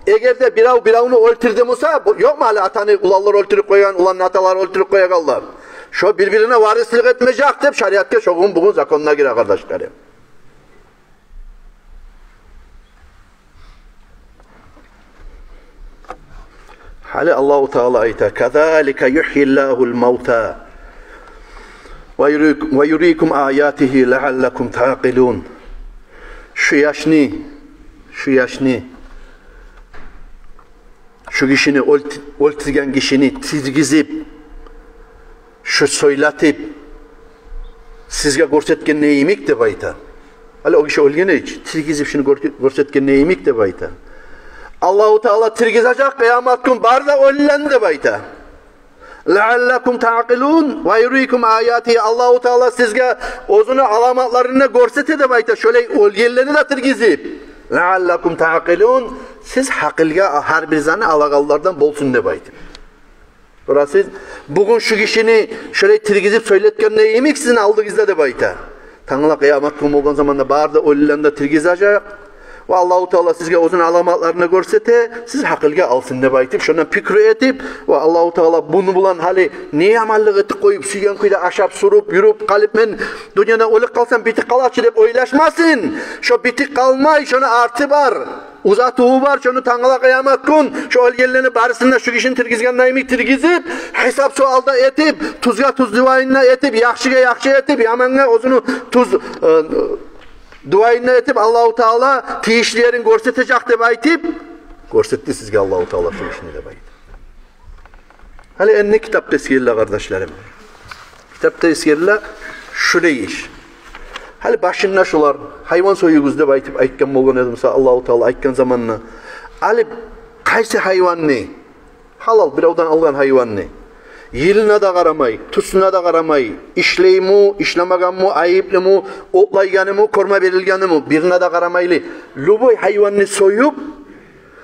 эгер де бирев биревню оьлтюрдю буса, бу, ёкъму гьали атаны уланлар оьлтюрюп къойгъан, уланны аталары оьлтюрюп къоягъанлар? Шо бир-бирине варислик этмежек деп шариатгъа шо гюн бугюн законда гире, къардашларым. Гьали Аллагьу Таала айта: «Казалика юхйиллагьул мавта ва юрик-, ва юрикум аятигьи лааллакум таъкъилун». Шу яшны, шу яшны, шу гишини оьлт-, оьлтюрген гишини тиргизип, шу сёйлетип, сизге гёрсетгенде йимик деп айта. Гьали о гиши оьлген эди чи, тиргизип шуну гёр-, гёрсетгенде йимик деп айта. Аллагьу Таала тиргизежек къыямат гюн бары да оьлюлени деп айта. «Лааллакум таъкъилун ва юрикум аятигьи». Аллагьу Таала сизге оьзюню аламатларын гёрсете деп айта, шолай оьлгенлени де тиргизип. «Лааллакум таъкъилун», сиз гьакъылгъа, гьар бир затны алагъанлардан болсун деп айта. Гёресиз, бугюн шу гишини шолай тиргизип сёйлетгенде йимик сизин алдыгъызда деп айта. Тангала къыямат гюн болгъан заманда бары да оьлюлени де тиргизежек. Ва Аллагьу Таала сизге оьзюню аламатларын гёрсете, сиз гьакъылгъа алсын деп айтып, шондан пикру этип, ва Аллагьу Таала муну булан гьали не яманлыкъ этип къоюп, сюйген кюйде ашап, суруп, юрюп къалып, мен дюньядан оьлюп къалсам, битип къала чы деп ойлашмасын. Шо битип къалмай, шону арты бар. Узатыву бар, шону тангала къыямат гюн, шо оьлгенлени барысын да шу гишини тиргизгенде йимик тиргизип, гьисап-суал да этип, тюзге тюз дуайын да этип, яхшыгъа яхшы этип, ямангъа оьзюню тюз, э, дуайын да этип, Аллагьу Таала тийишли ерин гёрсетежек деп айтып, гёрсетди сизге Аллагьу Таала шу гишини деп айтып. Гьали энни китапда эсгериле, къардашларым. Китапда эсгериле шулай иш. Гьали башында шулар, гьайван союгъуз деп айтып айтгъан болгъан эди буса, Аллагьу Таала айтгъан заманда, гьали къайсы гьайванны, гьалал биревден алгъан гьайванны, йылына да къарамай, тюсюне де къарамай, ишлейми, ишлемегенми, айыплымы, отлайгъанымы, кёрме берилгеними, бирине де къарамайлы, любой гьайванны союп,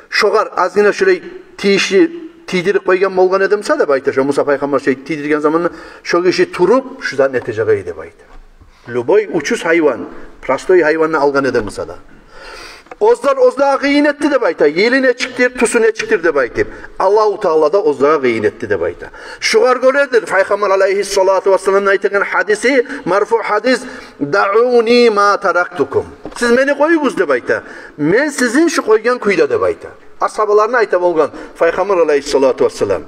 шогъар азгъына шулай тийишли тийдирип къойгъан болгъан эди буса деп айта. Шо Муса пайхаммар шулай тийдирген заманда шо гиши туруп, шу затны этежек эди деп айта. Любой учуз гьайван, простой гьайванны алгъан эди буса да. Оьзлер оьзлеге къыйын этди деп айта. Йылы нечикдир, тюсю нечикдир деп айтып. Аллагьу Таала да оьзлеге къыйын этди деп айта. Шогъар гёредир Пайхаммар алайгьиссалату вассаламны айтагъан гьадиси, марфу гьадис: «Дауни ма тарактукум». Сиз мени къоюгъуз деп айта. Мен сизин шу къойгъан кюйде деп айта. Асгьабаларына айта болгъан Пайхаммар алайгьиссалату вассалам.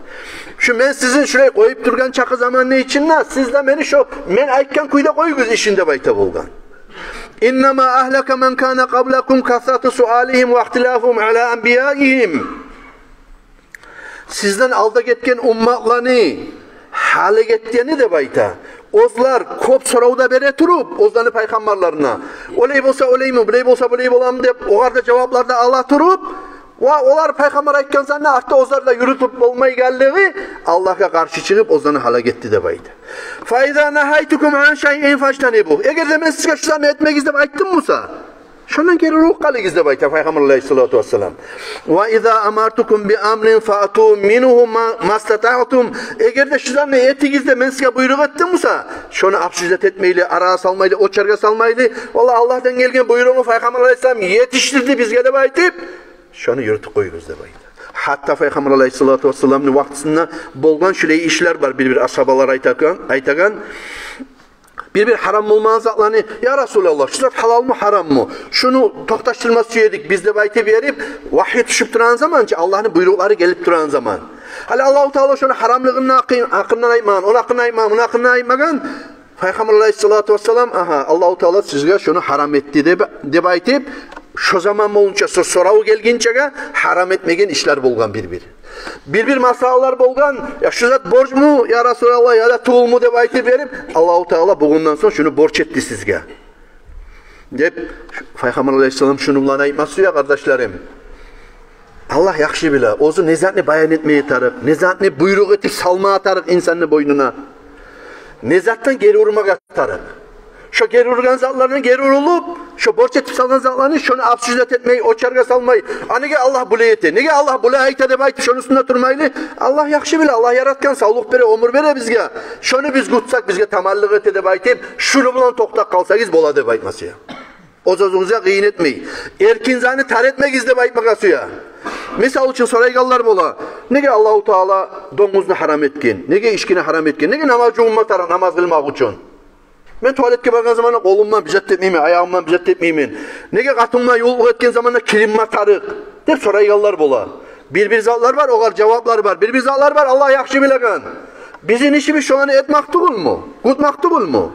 Шу мен сизин шулай къоюп тургъан чакъы заманны ичинде сиз де мени шо мен айтгъан кюйде къоюгъуз ишин деп айта болгъан. «Иннама агьлака ман кана къаблакум касрату суалигьим ва ихтилафугьум ала анбияигьим». Сизден алда гетген умматланы гьалек этгени деп айта. Оьзлер кёп сорав да бере туруп оьзлени пайхаммарларына. Олай болса олаймы, булай болса булай боламы деп, огъар да жаваплар да ала туруп, ва олар пайхаммар айтгъан затны артда оьзлер де юрютюп болмайгъанлыгъы Аллагьгъа къаршы чыгъып оьзлени гьалек этди деп айта. «Фа иза нагьайтукум ан шайин фажтанибугь». Эгер де мен сизге шу затны этмегиз деп айтдым буса, шондан гери уруп къалыгъыз деп айта Пайхаммар алайгьиссалату вассалам. «Ва иза амартукум би амрин фаъту мингьу ма, мастатаътум». Эгер де шу затны этигиз деп мен сизге буйрукъ этдим буса, шону обсуждать этмейли, арагъа салмайлы, очаргъа салмайлы, валлагь, Аллагьдан гелген буйрукъну Пайхаммар алайгьиссалам етишдирди бизге деп айтып, шону юрютюп къоюгъуз деп айта. Гьатта Пайхаммар алайгьиссалату вассаламны вакътисинде болгъан шулай ишлер бар, бир-бир асгьабалар айтагъан, айтагъан. Бир-бир гьарам болмагъан затланы: «Я Расулаллагь, шу зат гьалалмы, гьараммы? Шуну токъташдырма сюе эдик биз», — деп айтып берип, вагьи тюшюп турагъан заман чы, Аллагьны буйрукълары гелип турагъан заман. Гьали Аллагьу Таала шону гьарамлыгъын акъы-, акъырындан айтмагъан, ону акъырындан айтмагъан, муну акъырындан айтмагъан. Пайхаммар алайгьиссалату вассалам, агьа, Аллагьу Таала сизге шуну гьарам этди деп, деп айтып, шо заман болгъунча, шо сорав гелгинчеге гьарам этмеген ишлер болгъан бир-бир. Бир-бир масъалалар болгъан, я шу зат борчму, я Расулаллагь, яда тюгюлмю деп айтып берип, Аллагьу Таала бугюнден сонг шуну борч этди сизге деп, Пайхаммар алайгьиссалам шуну булан айтмасы, я къардашларым. Аллагь яхшы биле, оьзю не затны баян этмеге тарыкъ, не затны буйрукъ этип салмагъа тарыкъ инсанны бойнуна, не затдан гери урмагъа тарыкъ. Шо гери ургъан затлардан гери урулуп, шо борч этип салгъан затланы, шону обсуждать этмей, очаргъа салмай, а неге Аллагь булай эте, неге Аллагь булай айта деп айтып, шону уьстюнде турмайлы. Аллагь яхшы биле, Аллагь яратгъан, савлукъ бере, оьмюр бере бизге. Шону биз гютсек, бизге таманлыкъ эте деп айтып, шуну булан токътап къалсагъыз бола деп айтмасы, я. Оьз-оьзюгюзге къыйын этмей, эркин затны тар этмегиз деп айтмагъа сюе. Мисал учун, сорайгъанлар бола: неге Аллагьу Таала донгузну гьарам этген, неге ичкини гьарам этген, неге намаз жувунма тарыкъ намаз къылмакъ учун? Мен туалетге баргъан заманда къолумдан бир зат этмеймен, аягъымдан бир зат этмеймен. Неге къатынымгъа ювукълукъ этген заманда киринме тарыкъ? Деп сорайгъанлар бола. Бир-бир затлар бар, огъар жаваплар бар, бир-бир затлар бар Аллагь яхшы билеген. Бизин ишибиз шоланы этмек тюгюлмю, гютмек тюгюлмю?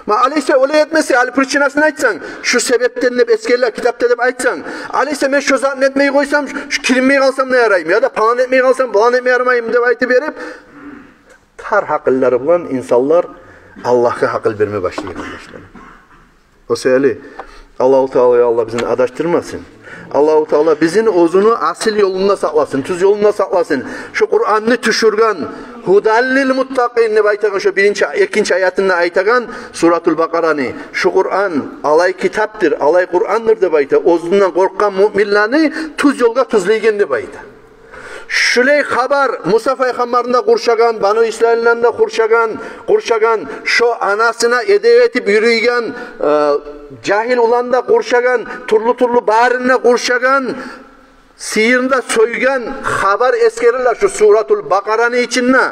Ма алайса, олай этмесе, гьали причинасын айтсанг, шу себепден деп эсгериле китапда деп айтсанг, алайса, мен шо затны этмей къойсам, шу киринмей къалсам да яраймы, яда палан этмей къалсам, палан этмей яраймы деп айтып берип, тар гьакъыллары булан инсанлар Аллагьгъа гьакъыл берме башлай, къардашлар. О саялы Аллагьу Таала, я Аллагь, бизин адашдырмасын. Аллагьу Таала бизин оьзюню асил ёлунда сакъласын, тюз ёлунда сакъласын. Шу Къуранны тюшюрген, «Гьудан лил муттакъин» деп айтагъан, шу биринчи, экинчи аятында айтагъан Суратул Бакъараны, шу Къуран алай китапдыр, алай Къурандыр деп айта, оьзюнден къоркъгъан муъминлени тюз ёлгъа тюзлейген деп айта. Шулай хабар Муса пайхаммарны да къуршагъан, Бану Исраилни де къуршагъан, къуршагъан, шо анасына эдеп этип юрюйген, э, жагьил уланны да къуршагъан, тюрлю-тюрлю барыны да къуршагъан, сыйырны да сойгъан хабар эсгериле шу Суратул Бакъараны ичинде.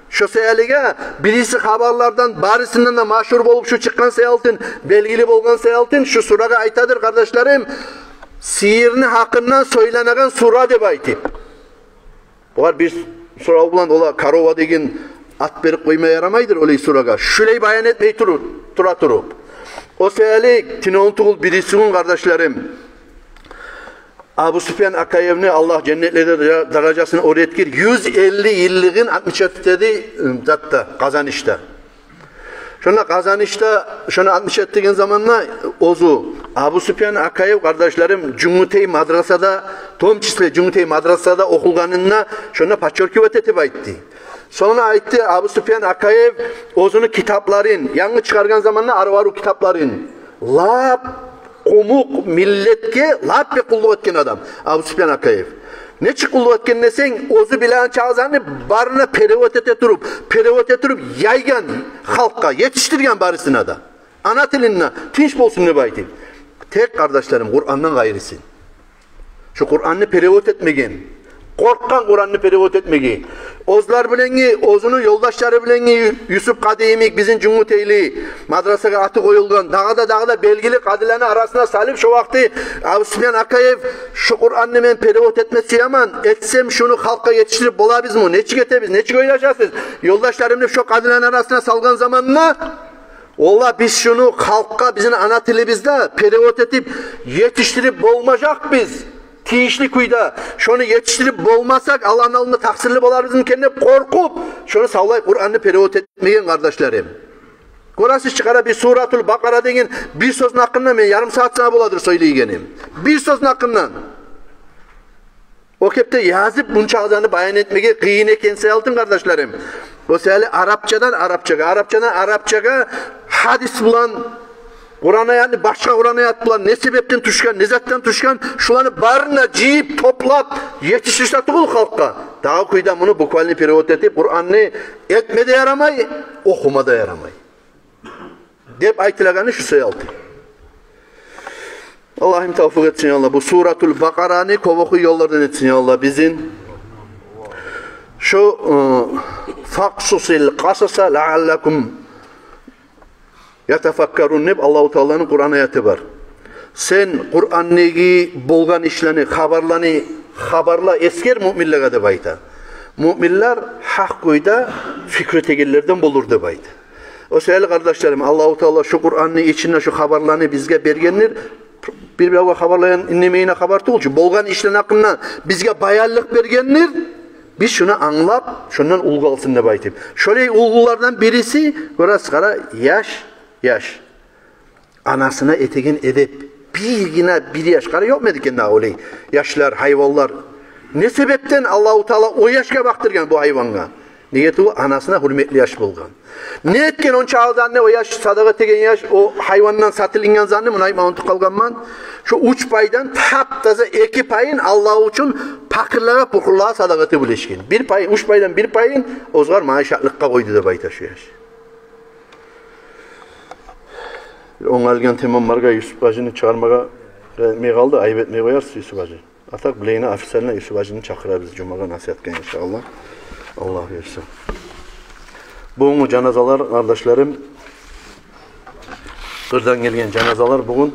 Шо саялыгъа бириси хабарлардан, барысындан да машгьур болуп шу чыкъгъан саялтын, белгили болгъан саялтын, шу сурагъа айтадыр, къардашларым, сыйырны гьакъындан сёйленеген сура деп айтып. Бугъар бир сурав булан ола корова деген ат берип къойма ярамайдыр олай сурагъа. Шулай баян этмей туруп, тура туруп. О саялы тюнегюн тюгюл, бирисигюн, къардашларым, Абусупиян Акаевни, Аллагь женнетлерде даражасын оьр этгир, юз элли йыллыгъын отмечать этеди, ы, затда, Къазанышда. Шонда Къазанышда шону отмечать этеген заманда оьзю Абусупиян Акаев, къардашларым, Жюнгютей мадрасада, в том числе Жюнгютей мадрасада охугъанын да шонда подчёркивать этип айтды. Сонг айтды, Абусупиян Акаев оьзюню китапларын, янгы чыгъаргъан заманда арив-арив китапларын, лап къумукъ миллетге лап бек къуллукъ этген адам Абусупиян Акаев. Нечик къуллукъ этген десенг, оьзю билеген чакъы затны барына перевод эте туруп, перевод эте туруп яйгъан халкъгъа, етишдирген барысына да. Ана тилинде, тынч болсун деп айтып. Тек, къардашларым, Къурандан къайрысын. Шу Къуранны перевод этмеген. Къоркъгъан Къуранны перевод этмеге. Оьзлер булангъы, оьзюню ёлдашлары булангъы, Юсуп къади йимик, бизин жюнгютейли, мадрасагъа аты къоюлгъан, дагъы да, дагъы да белгили къадилени арасына салып, шо вакъти Абусупиян Акаев: «Шу Къуранны мен перевод этме сюемен, этсем, шуну халкъгъа етишдирип болабызмы? Нечик этебиз, нечик ойлашасыз, ёлдашларым?» — деп шо къадилени арасына салгъан заманда, «Валлагь, биз шуну халкъгъа бизин ана тилибизде перевод этип, етишдирип болмажакъбыз тийишли кюйде. Шону етишдирип болмасакъ, Аллагьны алдында такъсырлы боларбызмы экен?» — деп къоркъуп, шону савлай Къуранны перевод этмеген, къардашларым. Гёресиз чи, къара, бир Суратул Бакъара деген бир сёзню гьакъындан мен ярым сагьат сагъа боладыр сёйлейгеним. Бир сёзню гьакъындан. О кепде язып, мунча адамны баян этмеге къыйын экен саялтын, къардашларым. О саялы арапчадан арапчагъа, арапчадан арапчагъа гьадис булан, Къуран аятны башгъа Къуран аят булан, не себепден тюшген, не затдан тюшген, шуланы барын да жыйып, топлап етишдирсе тюгюл халкъгъа, дагъы кюйде муну буквальный перевод этип, Къуранны этме де ярамай, охума да ярамай. Деп айтылагъаны шу саялтын. Аллагьым тавфикъ этсин, я Аллагь. Бу Суратул Бакъараны кёп охуйгъанлардан этсин, я Аллагь, бизин. Шу, э, «Факъсусил къасаса лаъаллакум ятафаккарун» деп Аллагьу Тааланы Къуран аяты бар. Сен Къурандагъы болгъан ишлени, хабарланы хабарла, эсгер муъминлеге деп айта. Муъминлер гьакъ кюйде пикру этегенлерден болур деп айта. О саялы, къардашларым, Аллагьу Таала шу Къуранны ичинде шу хабарланы бизге бергендир. Бир-биревге хабарлайгъан, иннемейине хабар тюгюл чю. Болгъан ишлени гьакъында бизге баянлыкъ бергендир. Биз шуну англап, шондан уьлгю алсын деп айтып. Шолай уьлгюлерден бириси, гёресиз, къара, яш, яш. Анасына этеген эдеп. Биргине бир яш. Къара, ёкъму эди экен дагъы олай яшлар, гьайванлар? Не себепден Аллагьу Таала о яшгъа бакъдыргъан бу гьайвангъа? Неге тюгюл анасына гьюрметли яш болгъан. Не этген онча алданны о яш, садагъа этеген яш, о гьайвандан сатылынгъан затны, муну айтма унутуп къалгъанман. Шо уьч пайдан тап-таза эки пайын Аллагь учун пакъырлагъа, пукъурлагъа садагъа этип уьлешген. Бир пайын, уьч пайдан бир пайын оьзгер маишатлыкъгъа къойду деп айта шо яш. Бир онгарылгъан темам баргъа, Юсуп гьажини чыгъармагъа этмей къалды, айып этмей къоярсыз, Юсуп гьажи. А так, булайына официально Юсуп гьажини чакъырабыз жумагъа насигьатгъа, иншааллагь. Аллагь буюрса. Бугюнгю жаназалар, къардашларым, къырдан гелген жаназалар бугюн